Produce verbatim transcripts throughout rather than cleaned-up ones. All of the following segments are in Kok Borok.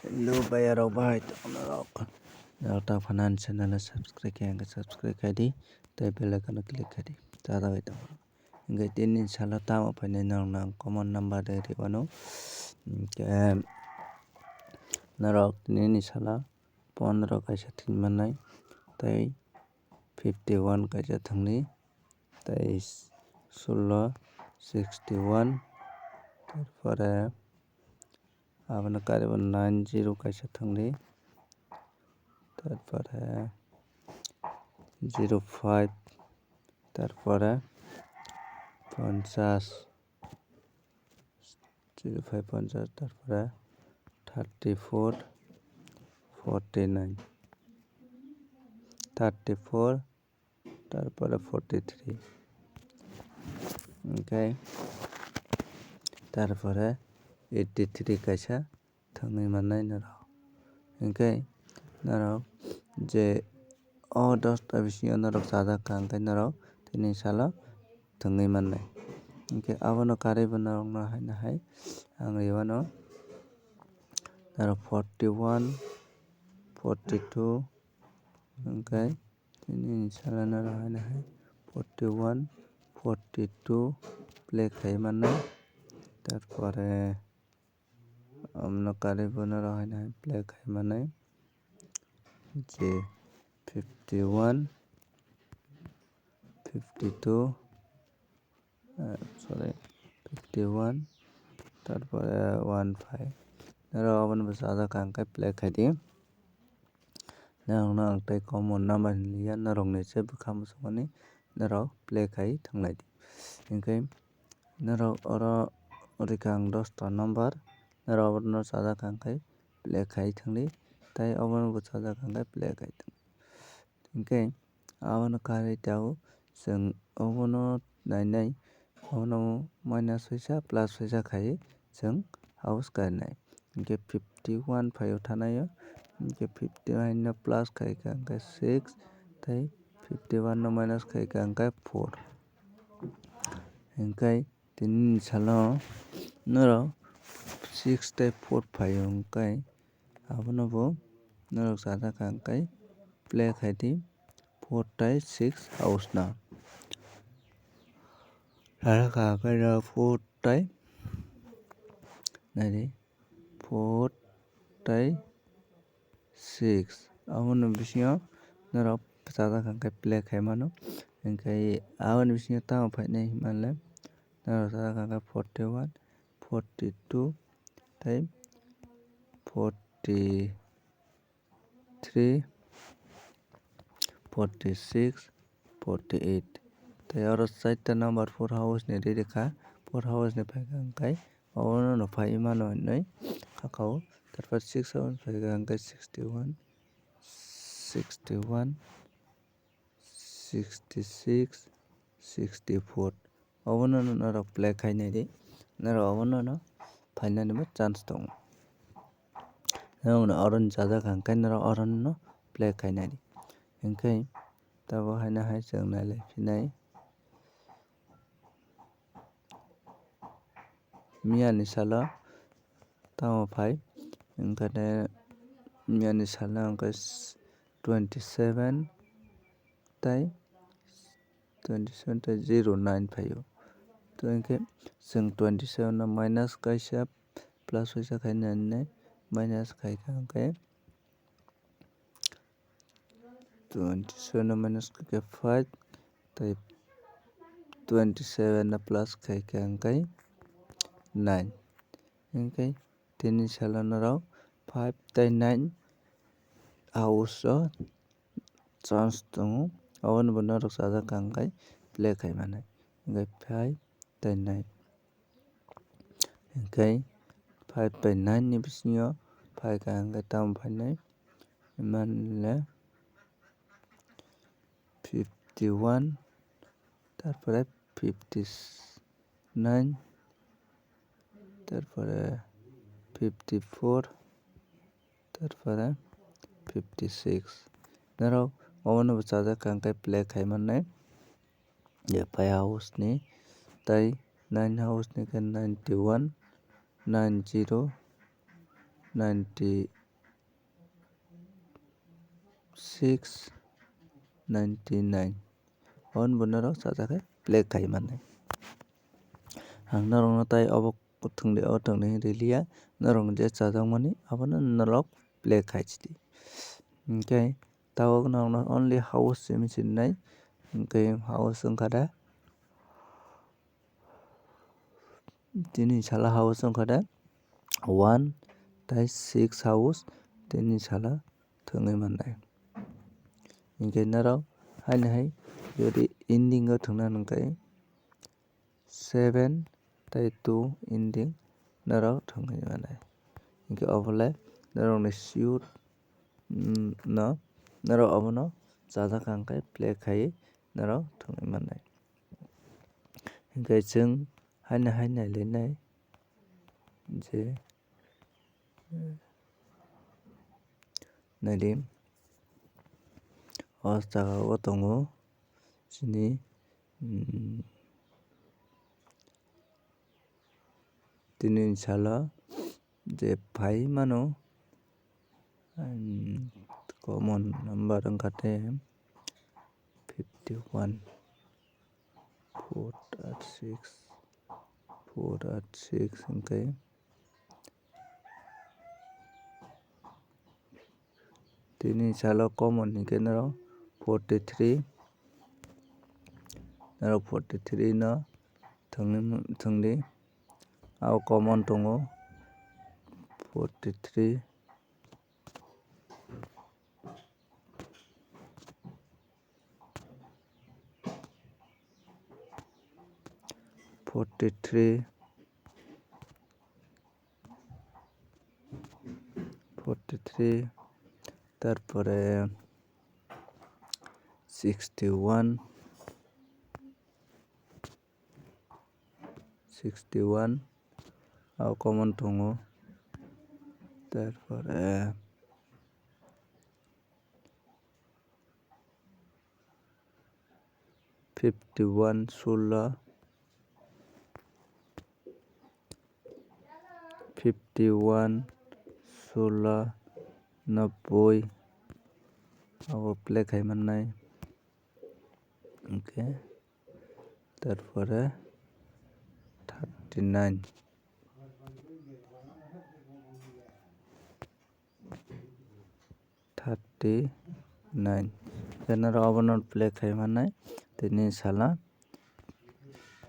Hello, bhaiya rok, bahai tongma rok. Norok ta phano ani channel no subscribe khe, hwnkhe subscribe khai di, tei bell icon no click khai di. Chajagwi tong. Hwnkhe tini salo tamo phainai norok no ang common number de rwmano. Hwnkhe norok tini ni salo pondro kaisa thwng mannai, tei fifty one kaisa thwngdi, tei sullo sixty one, tarpore abono karwi bo nine zero kaisa thwngdi, tarpore zero five, tarpore ponchash, zero five ponchash, tarpore thirty four, forty nine, thirty four, tarpore forty three, hwnkhe tarpore eighty three kaisa thwngwi mannai norok. Hwnkhe norok je o dosta bisingo norok chajak kha, hwnkhe norok tini salo thwngwi mannai. Hwnkhe abono karwi bo norokno haino hai ang rwmano norok forty one, forty two, hwnkhe tini salo norok haino hai forty one, forty two play khai mannai. Tarpore omono karwi bo norok haino hai play khai mannai, je fifty one, fifty two, eh, sorry, fifty one, tarpore one five. Norok obono bo chajak kha, hwnkhe play khai di. Norokno ang tei common number hinwi ya, norokni se bwkha mwswkmani norok play khai thanglai di. Hwnkhe norok oro rikha ang dosta number, norok obono chajak kha, hwnkhe play khai thangdi, tei obono bo chajak kha, hwnkhe play khai thang. Hwnkhe abono karwi tabuk chwng obono nainai, obono minus soisa plus soisa khai chwng house kainai. Hwnkhe fifty one phaio thanaio, hwnkhe fifty one no plus khai kha hwnkhe six, tei fifty one no minus khai kha hwnkhe four. Hwnkhe tini ni salo norok six tei four phaio, hwnkhe abono bo norok chajak kha, hwnkhe play khai di four tei six house no. Chajak kha hwnkhe norok four tei, nai di, four tei six. Aboni bisingo norok chajak kha hwnkhe play khai mano. Hwnkhe aboni bisingo tamo phainai hinmale norok chajak kha hwnkhe forty one, forty two tei forty three, forty six, forty eight. Tei oro chaita number four house ni riri kha. Four house ni phaikha hwnkhe obono no phai mano hinwi kha o. Tarpor six house ni phaikha hwnkhe sixty one, sixty one, sixty six, sixty four. Obono no norok play khai nai di. Norok obono no phainani bo chance tongo. Norok no oro ni chajak kha hwnkhe norok oro no play khai nai di. Hwnkhe tabuk haino hai chwng nai lai phinai. Miyani salo tamo phai, hwnkhe miyani salo hwnkhe twenty seven tei twenty seven tei zero nine phaio. To hwnkhe chwng twenty seven no minus kaisa plus kaisa khai nai, minus khai kha hwnkhe twenty seven no minus khai khe five, tei twenty seven no plus khai khe hwnkhe nine. Hwnkhe tini salo norok five tei nine house o chance tongo, aboni bo norok chajak kha hwnkhe play khai mano. Hwnkhe five tei nine. Hwnkhe five tei nine ni bisingo phaikha hwnkhe tamo phainai, hinmale fifty one, tarpore fifty nine, tarpore fifty four, tarpore fifty six. Norok obono bo chajak kha hwnkhe play khai mannai. Je five house ni tei nine house ni khe ninety one, nine zero, ninety six, ninety nine. Hwn bo norok chajak khe play khai mannai. Ang norokno tai obo thwngdi, o thwngdi hinwi rwliya, norok je chajakmani abono norok play khai sidi. Hinkhe tabuk norokno only house simi sinai, hinkhe house wngkha da. Tini sala house wngkha da one tai six house tini sala thwngwi mannai. Hinkhe norok haino hai jodi ending o thwngna hwnkhe seven tai two ending norok thwngwi mannai. Hinkhe obolai norokni sure, mm, no norok obono chajak kha hwnkhe play khaiwi norok thwngwi mannai. Hinkhe chwng haino hai nailainai je, naidi o jaga o tongo chini, mm, tini salo je phai mano, mm, common number wngkha tei fifty one, four eight six, four eight six hinkhe tini salo common hinkhe norok forty three, norok forty three no thwngwi, thwngdi. Abo common tongo forty three, forty three, forty three, tarpore sixty one, sixty one, abo common tongo, tarpore fifty one, sullo, fifty one, sullo, nobboi, abo play khai mannai. Okay, tarpore thirty nine. Thirty nine. Tei norok obono play khai mannai, tini sala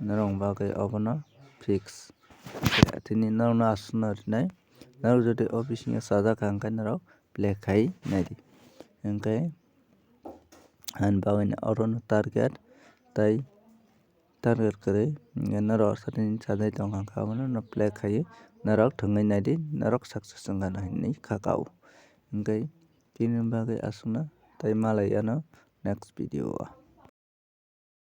norok bagwi obono fix. Tini norokno aswkno rinai, norok jodi o bisingo chajak kha, hwnkhe norok play khai naidi. Hwnkhe ani bagwino orono target tei target kwrwi, hwnkhe norok aswkni chajai tongkha, abono play khaiwi norok thwngwi naidi, norok success wngkha hinwi kha kha o. Hwnkhe tini bagwi aswkno tei malai ano next video o.